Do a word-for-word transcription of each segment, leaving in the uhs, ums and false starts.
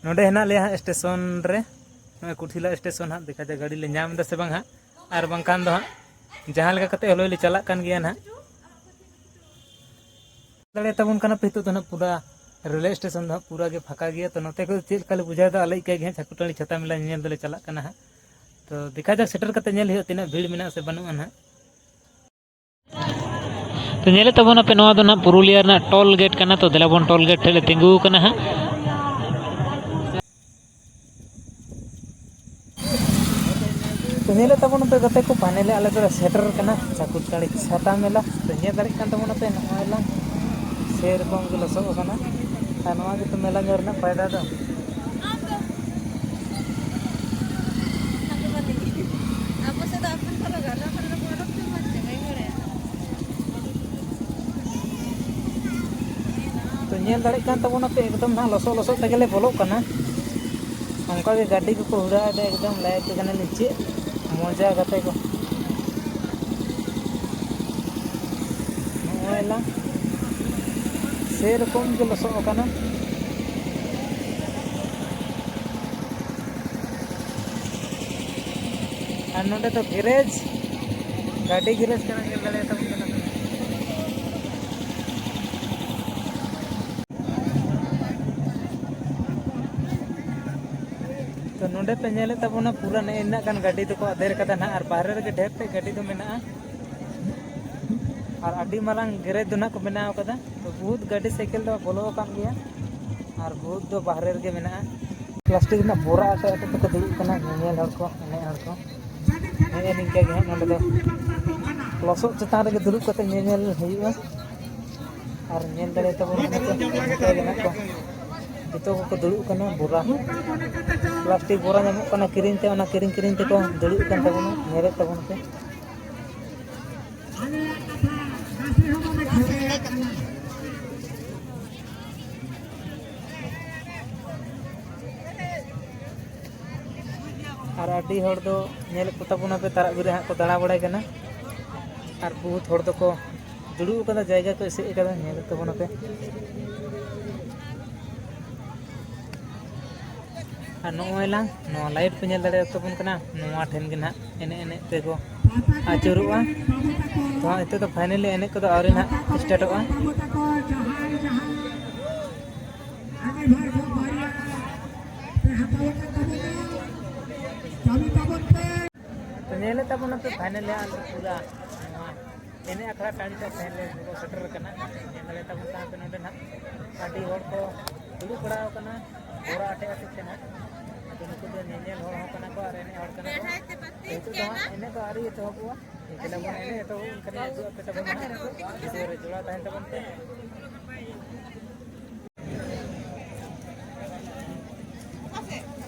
ᱱᱚᱰᱮ ᱦᱮᱱᱟᱜ ᱞᱮᱭᱟ ᱦᱟᱸᱜ ᱥᱴᱮᱥᱚᱱ ᱨᱮ, ᱱᱚᱜᱼᱚᱭ ᱠᱩᱴᱷᱤᱞᱟ ᱥᱴᱮᱥᱚᱱ ᱦᱟᱸᱜ᱾ ᱫᱮᱠᱷᱟ ᱡᱟᱠ ᱜᱟᱹᱰᱤ ᱞᱮ ᱧᱟᱢ ᱮᱫᱟ ᱥᱮ ᱵᱟᱝ ᱦᱟᱸᱜ, ᱟᱨ ᱵᱟᱝᱠᱷᱟᱱ ᱫᱚ ᱦᱟᱸᱜ ᱡᱟᱦᱟᱸ ᱞᱮᱠᱟ ᱠᱟᱛᱮ ᱦᱚᱞᱳᱭ ᱞᱮ ᱪᱟᱞᱟᱜ ᱠᱟᱱ ᱜᱮᱭᱟ ᱱᱟᱦᱟᱜ᱾ ᱫᱟᱲᱮᱭᱟᱛᱟᱵᱚᱱ ᱠᱟᱱᱟ ᱯᱮ, ᱱᱤᱛᱚᱜ ᱫᱚ ᱱᱟᱦᱟᱜ ᱯᱩᱨᱟ ᱨᱮᱞᱣᱮ ᱥᱴᱮᱥᱚᱱ ᱫᱚ ᱦᱟᱸᱜ ᱯᱩᱨᱟ ᱜᱮ ᱯᱷᱟᱸᱠᱟ ᱜᱮᱭᱟ᱾ ᱛᱚ ᱱᱚᱛᱮ ᱠᱷᱚᱱ ᱪᱮᱫ ᱞᱮᱠᱟ ᱞᱮ ᱵᱩᱡᱷᱟᱹᱣ ᱮᱫᱟ, ᱟᱞᱮ ᱤᱠᱟᱹ ᱜᱮ ᱦᱟᱸᱜ ᱪᱷᱟᱠᱩᱨᱴᱟᱹᱲᱤ ᱪᱷᱟᱛᱟ ᱢᱮᱞᱟ ᱧᱮᱧᱮᱞ ᱫᱚᱞᱮ ᱪᱟᱞᱟᱜ ᱠᱟᱱᱟ ᱦᱟᱸᱜ᱾ ᱛᱚ ᱫᱮᱠᱷᱟ ᱡᱟᱠ, ᱥᱮᱴᱮᱨ ᱠᱟᱛᱮ ᱧᱮᱞ ᱦᱩᱭᱩᱜᱼᱟ ᱛᱤᱱᱟᱹᱜ ᱵᱷᱤᱲ ᱢᱮᱱᱟᱜᱼᱟ ᱥᱮ ᱵᱟᱹᱱᱩᱜᱼᱟ ᱱᱟᱦᱟᱜ᱾ ᱛᱚ ᱧᱮᱞᱮᱫ ᱛᱟᱵᱚᱱᱟᱯᱮ, ᱱᱚᱣᱟ ᱫᱚ ᱱᱟᱦᱟᱜ ᱯᱩᱨᱩᱞᱤᱭᱟᱹ ᱨᱮᱱᱟᱜ ᱴᱳᱞ ᱜᱮᱴ ᱠᱟᱱᱟ᱾ ᱛᱚ ᱫᱮᱞᱟ ᱵᱚᱱ ᱴᱳᱞ ᱜᱮᱴ ᱴᱷᱮᱱ ᱞᱮ ᱛᱤᱸᱜᱩ ᱟᱠᱟᱱᱟ ᱦᱟᱸᱜ᱾ ᱛᱚ ᱧᱮᱞᱮᱫ ᱛᱟᱵᱚᱱᱟᱯᱮ ᱜᱟᱛᱮ ᱠᱚ, finally ᱟᱞᱮ ᱫᱚᱞᱮ ᱥᱮᱴᱮᱨ ᱠᱟᱱᱟ ᱪᱷᱟᱠᱩᱨᱴᱟᱹᱲᱤ ᱪᱷᱟᱛᱟ ᱢᱮᱞᱟ᱾ ᱛᱚ ᱧᱮᱞ ᱫᱟᱲᱮᱭᱟᱜ ᱠᱟᱱ ᱛᱟᱵᱚᱱᱟᱯᱮ, ᱱᱚᱜᱼᱚᱭ ᱞᱟᱝ ᱥᱮᱨᱚᱠᱚᱢ ᱜᱮ ᱞᱚᱥᱚᱫ ᱟᱠᱟᱱᱟ᱾ ᱟᱨ ᱱᱚᱣᱟ ᱜᱮᱛᱚ ᱢᱮᱞᱟ ᱧᱮᱞ ᱨᱮᱱᱟᱜ ᱯᱷᱟᱭᱫᱟ ᱫᱚ᱾ ᱛᱚ ᱧᱮᱞ ᱫᱟᱲᱮᱭᱟᱜ ᱠᱟᱱ ᱛᱟᱵᱚᱱᱟᱯᱮ, ᱮᱠᱫᱚᱢ ᱱᱟᱦᱟᱜ ᱞᱚᱥᱚᱫ ᱞᱚᱥᱚᱫ ᱛᱮᱜᱮ ᱞᱮ ᱵᱚᱞᱚᱜ ᱠᱟᱱᱟ᱾ ᱚᱱᱠᱟ ᱜᱮ ᱜᱟᱹᱰᱤ ᱠᱚᱠᱚ ᱦᱩᱲᱟᱹᱣ ᱮᱫᱟ, ᱮᱠᱫᱚᱢ ᱞᱟᱹᱭ ᱟᱯᱮ ᱠᱟᱱᱟᱞᱤᱧ ᱪᱮᱫ ᱢᱚᱡᱟ ᱜᱟᱛᱮ ᱠᱚ᱾ ᱱᱚᱜᱼᱚᱭ ᱞᱟᱝ ᱥᱮᱨᱚᱠᱚᱢ ᱜᱮ ᱞᱚᱥᱚᱫ ᱟᱠᱟᱱᱟ᱾ ᱟᱨ ᱱᱚᱰᱮ ᱫᱚ ᱜᱮᱨᱮᱡᱽ, ᱜᱟᱹᱰᱤ ᱜᱮᱨᱮᱡᱽ ᱠᱟᱱᱟ, ᱧᱮᱞ ᱫᱟᱲᱮᱭᱟᱛᱟᱵᱚᱱ ᱠᱟᱱᱟ ᱯᱮ᱾ ᱛᱚ ᱱᱚᱰᱮ ᱯᱮ ᱧᱮᱞᱮᱫ ᱛᱟᱵᱚᱱᱟ, ᱯᱩᱨᱟᱹ ᱱᱮᱜᱼᱮ ᱱᱤᱱᱟᱹᱜ ᱜᱟᱱ ᱜᱟᱹᱰᱤ ᱫᱚᱠᱚ ᱟᱫᱮᱨ ᱠᱟᱫᱟ ᱱᱟᱦᱟᱜ, ᱟᱨ ᱵᱟᱦᱨᱮ ᱨᱮᱜᱮ ᱰᱷᱮᱨ ᱛᱮ ᱜᱟᱹᱰᱤ ᱫᱚ ᱢᱮᱱᱟᱜᱼᱟ᱾ ᱟᱨ ᱟᱹᱰᱤ ᱢᱟᱨᱟᱝ ᱜᱮᱨᱮᱡᱽ ᱫᱚ ᱱᱟᱦᱟᱜ ᱠᱚ ᱵᱮᱱᱟᱣ ᱠᱟᱫᱟ᱾ ᱛᱚ ᱵᱚᱦᱩᱛ ᱜᱟᱹᱰᱤ ᱥᱟᱭᱠᱮᱞ ᱫᱚ ᱵᱚᱞᱚ ᱟᱠᱟᱱ ᱜᱮᱭᱟ, ᱟᱨ ᱵᱚᱦᱩᱛ ᱫᱚ ᱵᱟᱦᱨᱮ ᱨᱮᱜᱮ ᱢᱮᱱᱟᱜᱼᱟ᱾ ᱯᱞᱟᱥᱴᱤᱠ ᱨᱮᱱᱟᱜ ᱵᱚᱨᱟ ᱟᱛᱮ ᱟᱛᱮ ᱛᱮᱠᱚ ᱫᱩᱲᱩᱵ ᱠᱟᱱᱟ, ᱧᱮᱧᱮᱞ ᱦᱚᱲ ᱠᱚ, ᱮᱱᱮᱡ ᱦᱚᱲ ᱠᱚ᱾ ᱱᱮᱜᱼᱮ ᱱᱤᱝᱠᱟᱹ ᱜᱮ ᱦᱟᱸᱜ ᱱᱚᱰᱮ ᱫᱚ ᱞᱚᱥᱚᱫ ᱪᱮᱛᱟᱱ ᱨᱮᱜᱮ ᱫᱩᱲᱩᱵ ᱠᱟᱛᱮ ᱧᱮᱧᱮᱞ ᱦᱩᱭᱩᱜᱼᱟ᱾ ᱟᱨ ᱧᱮᱞ ᱫᱟᱲᱮᱭᱟᱛᱟᱵᱚᱱ ᱠᱟᱱᱟ ᱯᱮ, ᱱᱚᱝᱠᱟ ᱜᱮ ᱦᱟᱸᱜ ᱠᱚ ᱡᱚᱛᱚ ᱠᱚᱠᱚ ᱫᱩᱲᱩᱵ ᱠᱟᱱᱟ᱾ ᱵᱚᱨᱟ, ᱯᱞᱟᱥᱴᱤᱠ ᱵᱚᱨᱟ ᱧᱟᱢᱚᱜ ᱠᱟᱱᱟ ᱠᱤᱨᱤᱧ ᱛᱮ, ᱚᱱᱟ ᱠᱤᱨᱤᱧ ᱠᱤᱨᱤᱧ ᱛᱮᱠᱚ ᱫᱩᱲᱩᱵ ᱠᱟᱱ ᱛᱟᱵᱚᱱᱟ, ᱧᱮᱞᱮᱫ ᱛᱟᱵᱚᱱ ᱯᱮ᱾ ᱟᱨ ᱟᱹᱰᱤ ᱦᱚᱲ ᱫᱚ ᱧᱮᱞᱮᱫ ᱠᱚ ᱛᱟᱵᱚᱱᱟ ᱯᱮ, ᱛᱟᱨᱟᱜ ᱵᱤᱨ ᱨᱮ ᱦᱟᱸᱜ ᱠᱚ ᱫᱟᱬᱟ ᱵᱟᱲᱟᱭ ᱠᱟᱱᱟ᱾ ᱟᱨ ᱵᱚᱦᱩᱛ ᱦᱚᱲ ᱫᱚᱠᱚ ᱫᱩᱲᱩᱵ ᱟᱠᱟᱫᱟ, ᱡᱟᱭᱜᱟ ᱠᱚ ᱮᱥᱮᱫ ᱟᱠᱟᱫᱟ, ᱧᱮᱞᱮᱫ ᱛᱟᱵᱚᱱᱟ ᱯᱮ᱾ ᱟᱨ ᱱᱚᱜᱼᱚᱭ ᱞᱟᱝ ᱱᱚᱣᱟ ᱞᱟᱭᱤᱴ ᱯᱮ ᱧᱮᱞ ᱫᱟᱲᱮᱭᱟᱛᱟᱵᱚᱱ ᱠᱟᱱᱟ, ᱱᱚᱣᱟ ᱴᱷᱮᱱ ᱜᱮ ᱱᱟᱦᱟᱜ ᱮᱱᱮᱡ ᱮᱱᱮᱡ ᱛᱮᱠᱚ ᱟᱹᱪᱩᱨᱚᱜᱼᱟ᱾ ᱛᱚ ᱱᱤᱛᱚᱜ ᱫᱚ ᱯᱷᱟᱭᱱᱟᱞᱤ ᱮᱱᱮᱡ ᱠᱚᱫᱚ ᱟᱹᱣᱨᱤ ᱱᱟᱦᱟᱜ ᱥᱴᱟᱨᱴᱚᱜᱼᱟ᱾ ᱛᱚ ᱧᱮᱞᱮᱫ ᱛᱟᱵᱚᱱᱟᱯᱮ ᱯᱷᱟᱭᱱᱟᱞᱤ ᱟᱞᱮ ᱯᱩᱨᱟ ᱱᱚᱣᱟ ᱮᱱᱮᱡ ᱟᱠᱷᱲᱟ ᱴᱟᱺᱰᱤ ᱛᱮ ᱛᱮᱦᱮᱧ ᱞᱮ ᱥᱮᱴᱮᱨ ᱟᱠᱟᱱᱟ᱾ ᱧᱮᱞ ᱫᱟᱲᱮᱭᱟᱛᱟᱵᱚᱱ ᱠᱟᱱᱟ ᱯᱮ ᱱᱚᱰᱮ ᱱᱟᱦᱟᱜ ᱟᱹᱰᱤ ᱦᱚᱲ ᱠᱚ ᱫᱩᱲᱩᱵ ᱵᱟᱲᱟ ᱟᱠᱟᱱᱟ ᱵᱚᱨᱟ ᱟᱴᱮᱫ ᱟᱴᱮᱫ ᱛᱮ ᱱᱟᱦᱟᱜ᱾ ᱟᱫᱚ ᱱᱩᱠᱩ ᱫᱚ ᱧᱮᱧᱮᱞ ᱦᱚᱲ ᱦᱚᱸ ᱠᱟᱱᱟ ᱠᱚ ᱟᱨ ᱮᱱᱮᱡ ᱦᱚᱲ ᱠᱟᱱᱟ ᱠᱚ᱾ ᱱᱤᱛᱚᱜ ᱫᱚ ᱦᱟᱸᱜ ᱮᱱᱮᱡ ᱫᱚ ᱟᱹᱣᱨᱤ ᱮᱛᱚᱦᱚᱵᱚᱜᱼᱟ᱾ ᱪᱮᱫᱟᱜ ᱵᱚᱱ ᱮᱱᱮᱡ ᱮᱛᱚᱦᱚᱵ ᱮᱱᱠᱷᱟᱱ ᱩᱫᱩᱜ ᱟᱯᱮ ᱛᱟᱵᱚᱱ ᱱᱟᱦᱟᱜ᱾ ᱵᱷᱤᱰᱤᱭᱳ ᱨᱮ ᱡᱚᱲᱟᱣ ᱛᱟᱦᱮᱱ ᱛᱟᱵᱚᱱ ᱯᱮ᱾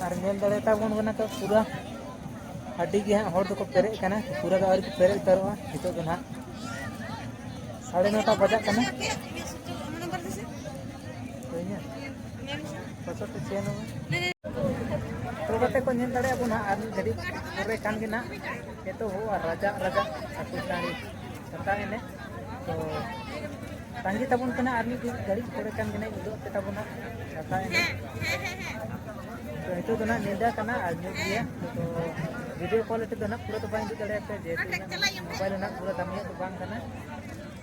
ᱟᱨ ᱧᱮᱞ ᱫᱟᱲᱮᱭᱟᱛᱟᱵᱚᱱ ᱠᱟᱱᱟ ᱠᱚ ᱯᱩᱨᱟ ᱟᱹᱰᱤ ᱜᱮ ᱦᱟᱸᱜ ᱦᱚᱲ ᱫᱚᱠᱚ ᱯᱮᱨᱮᱡ ᱠᱟᱱᱟ, ᱯᱩᱨᱟ ᱫᱚ ᱟᱹᱣᱨᱤ ᱠᱚ ᱯᱮᱨᱮᱡ ᱩᱛᱟᱹᱨᱚᱜᱼᱟ᱾ ᱱᱤᱛᱚᱜ ᱫᱚ ᱱᱟᱦᱟᱜ ᱥᱟᱲᱮ ᱱᱚᱴᱟ ᱵᱟᱡᱟᱜ ᱠᱟᱱᱟ᱾ ᱦᱩᱭᱱᱟ? ᱯᱚᱸᱭᱥᱚᱴᱴᱤ ᱪᱷᱤᱭᱟᱱᱚᱵᱵᱳᱭ᱾ ᱛᱚ ᱜᱟᱛᱮ ᱠᱚ ᱧᱮᱞ ᱫᱟᱲᱮᱭᱟᱜ ᱵᱚᱱ ᱦᱟᱸᱜ ᱟᱨ ᱢᱤᱫ ᱜᱷᱟᱹᱲᱤᱡ ᱯᱚᱨᱮ ᱠᱷᱟᱱ ᱜᱮ ᱱᱟᱦᱟᱜ ᱮᱛᱚᱦᱚᱵᱚᱜᱼᱟ ᱨᱟᱡᱟ ᱨᱟᱡᱟ ᱟᱹᱛᱩ ᱴᱟᱺᱰᱤ ᱯᱟᱛᱟ ᱮᱱᱮᱡ᱾ ᱛᱚ ᱛᱟᱺᱜᱤ ᱛᱟᱵᱚᱱ ᱯᱮ ᱱᱟᱦᱟᱜ, ᱟᱨ ᱢᱤᱫ ᱜᱷᱟᱹᱲᱤᱡ ᱯᱚᱨᱮ ᱠᱷᱟᱱ ᱜᱮ ᱱᱟᱦᱟᱜ ᱩᱫᱩᱜ ᱟᱯᱮ ᱛᱟᱵᱚᱱᱟ ᱯᱟᱛᱟ ᱮᱱᱮᱡ᱾ ᱛᱚ ᱱᱤᱛᱚᱜ ᱫᱚ ᱱᱟᱦᱟᱜ ᱧᱤᱫᱟᱹ ᱠᱟᱱᱟ ᱟᱨ ᱧᱩᱛ ᱜᱮᱭᱟ, ᱛᱚ ᱵᱷᱤᱰᱤᱭᱳ ᱠᱚᱞ ᱛᱮᱫᱚ ᱱᱟᱦᱟᱜ ᱯᱩᱨᱟᱹ ᱫᱚ ᱵᱟᱹᱧ ᱩᱫᱩᱜ ᱫᱟᱲᱮᱭᱟᱯᱮᱭᱟ, ᱡᱮᱦᱮᱛᱩ ᱤᱧᱟᱹᱜ ᱢᱳᱵᱟᱭᱤᱞ ᱨᱮᱱᱟᱜ ᱯᱩᱨᱟᱹ ᱫᱟᱢᱤᱭᱟᱜ ᱫᱚ ᱵᱟᱝ ᱠᱟᱱᱟ᱾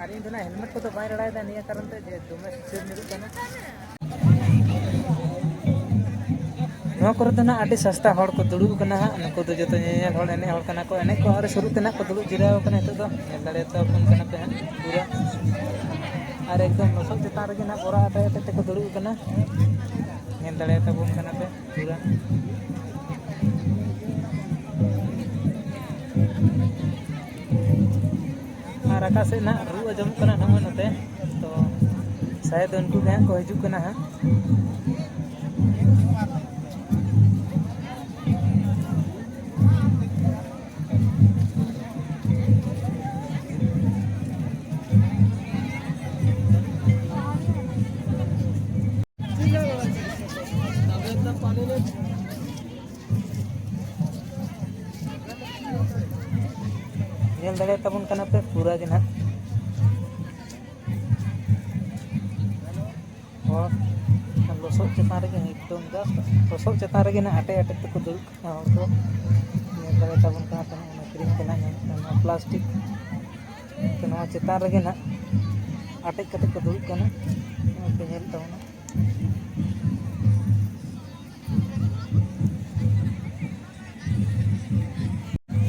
ᱟᱨ ᱤᱧ ᱫᱚ ᱱᱟᱦᱟᱜ ᱦᱮᱞᱢᱮᱴ ᱠᱚᱫᱚ ᱵᱟᱹᱧ ᱨᱟᱲᱟᱭᱮᱫᱟ ᱱᱤᱭᱟᱹ ᱠᱟᱨᱚᱱ ᱛᱮ ᱡᱮ ᱫᱚᱢᱮ ᱥᱤᱥᱤᱨ ᱧᱩᱨᱩᱜ ᱠᱟᱱᱟ᱾ ᱱᱚᱣᱟ ᱠᱚᱨᱮ ᱫᱚ ᱱᱟᱦᱟᱜ ᱟᱹᱰᱤ ᱥᱟᱥᱛᱟ ᱦᱚᱲ ᱠᱚ ᱫᱩᱲᱩᱵ ᱠᱟᱱᱟ ᱦᱟᱸᱜ᱾ ᱱᱩᱠᱩ ᱫᱚ ᱡᱚᱛᱚ ᱧᱮᱧᱮᱞ ᱦᱚᱲ, ᱮᱱᱮᱡ ᱦᱚᱲ ᱠᱟᱱᱟ ᱠᱚ᱾ ᱮᱱᱮᱡ ᱠᱚ ᱟᱹᱣᱨᱤ ᱥᱩᱨᱩᱜ ᱛᱮ ᱱᱟᱦᱟᱜ ᱠᱚ ᱫᱩᱲᱩᱵ ᱡᱤᱨᱟᱹᱣ ᱠᱟᱱᱟ᱾ ᱱᱤᱛᱚᱜ ᱫᱚ ᱧᱮᱞ ᱫᱟᱲᱮᱭᱟᱛᱟᱵᱚᱱ ᱠᱟᱱᱟ ᱯᱮ ᱦᱟᱸᱜ ᱯᱩᱨᱟᱹ᱾ ᱟᱨ ᱮᱠᱫᱚᱢ ᱞᱚᱥᱚᱫ ᱪᱮᱛᱟᱱ ᱨᱮᱜᱮ ᱱᱟᱦᱟᱜ ᱵᱚᱨᱟ ᱟᱴᱮᱫ ᱟᱴᱮᱫ ᱛᱮᱠᱚ ᱫᱩᱲᱩᱵ ᱠᱟᱱᱟ᱾ ᱧᱮᱞ ᱫᱟᱲᱮᱭᱟᱛᱟᱵᱚᱱ ᱠᱟᱱᱟ ᱯᱮ ᱯᱩᱨᱟᱹ᱾ ᱟᱨ ᱟᱠᱟ ᱥᱮᱫ ᱱᱟᱦᱟᱜ ᱨᱩ ᱟᱸᱡᱚᱢᱚᱜ ᱠᱟᱱᱟ ᱱᱚᱜᱼᱚᱭ ᱱᱚᱛᱮ, ᱛᱚ ᱥᱟᱭᱮᱫ ᱩᱱᱠᱩ ᱜᱮ ᱦᱟᱸᱜ ᱠᱚ ᱦᱤᱡᱩᱜ ᱠᱟᱱᱟ ᱦᱟᱸᱜ᱾ ᱧᱮᱞ ᱫᱟᱲᱮᱭᱟᱛᱟᱵᱚᱱ ᱠᱟᱱᱟ ᱯᱮ ᱯᱩᱨᱟᱹ ᱜᱮ ᱱᱟᱦᱟᱜ ᱦᱚᱲ ᱟᱨ ᱞᱚᱥᱚᱫ᱾ ᱞᱚᱥᱚᱫ ᱪᱮᱛᱟᱱ ᱨᱮᱜᱮ ᱮᱠᱫᱚᱢ just ᱞᱚᱥᱚᱫ ᱪᱮᱛᱟᱱ ᱨᱮᱜᱮ ᱱᱟᱜ ᱟᱴᱮᱫ ᱟᱴᱮᱫ ᱛᱮᱠᱚ ᱫᱩᱲᱩᱵ ᱠᱟᱱᱟ ᱦᱚᱲ ᱠᱚ᱾ ᱧᱮᱞ ᱫᱟᱲᱮ ᱛᱟᱵᱚᱱ ᱠᱟᱱᱟ ᱯᱮ, ᱱᱚᱜᱼᱚ ᱱᱚᱣᱟ ᱠᱨᱤᱢ ᱛᱮ ᱱᱟᱜ ᱧᱟᱢᱚᱜ ᱠᱟᱱᱟ, ᱱᱚᱣᱟ ᱯᱞᱟᱥᱴᱤᱠ᱾ ᱛᱚ, ᱱᱚᱣᱟ ᱪᱮᱛᱟᱱ ᱨᱮᱜᱮ ᱱᱟᱜ ᱟᱴᱮᱫ ᱠᱟᱛᱮ ᱠᱚ ᱫᱩᱲᱩᱵ ᱠᱟᱱᱟ᱾ ᱱᱚᱜᱼᱚᱭ ᱯᱮ ᱧᱮᱞ ᱛᱟᱵᱚᱱᱟ᱾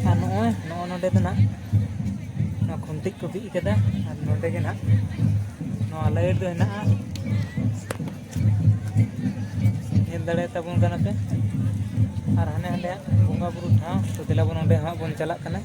ᱟᱨ ᱱᱚᱜᱼᱚᱭ ᱱᱚᱜᱼᱚ ᱱᱚᱰᱮ ᱫᱚ ᱱᱟᱜ ᱱᱚᱣᱟ ᱠᱷᱩᱱᱴᱤ ᱠᱚ ᱵᱤᱫ ᱠᱟᱫᱟ᱾ ᱟᱨ ᱱᱚᱰᱮ ᱜᱮ ᱱᱟᱜ ᱱᱚᱣᱟ ᱞᱟᱭᱤᱴ ᱫᱚ ᱦᱮᱱᱟᱜᱼᱟ᱾ ᱧᱮᱞ ᱫᱟᱲᱮᱭᱟᱛᱟᱵᱚᱱ ᱠᱟᱱᱟ ᱯᱮ᱾ ᱟᱨ ᱦᱟᱱᱮ ᱦᱟᱸᱰᱮ ᱵᱚᱸᱜᱟ ᱵᱩᱨᱩ ᱴᱷᱟᱶ, ᱛᱚ ᱫᱮᱞᱟ ᱵᱚᱱ ᱚᱸᱰᱮ ᱦᱟᱸᱜ ᱵᱚᱱ ᱪᱟᱞᱟᱜ ᱠᱟᱱᱟ᱾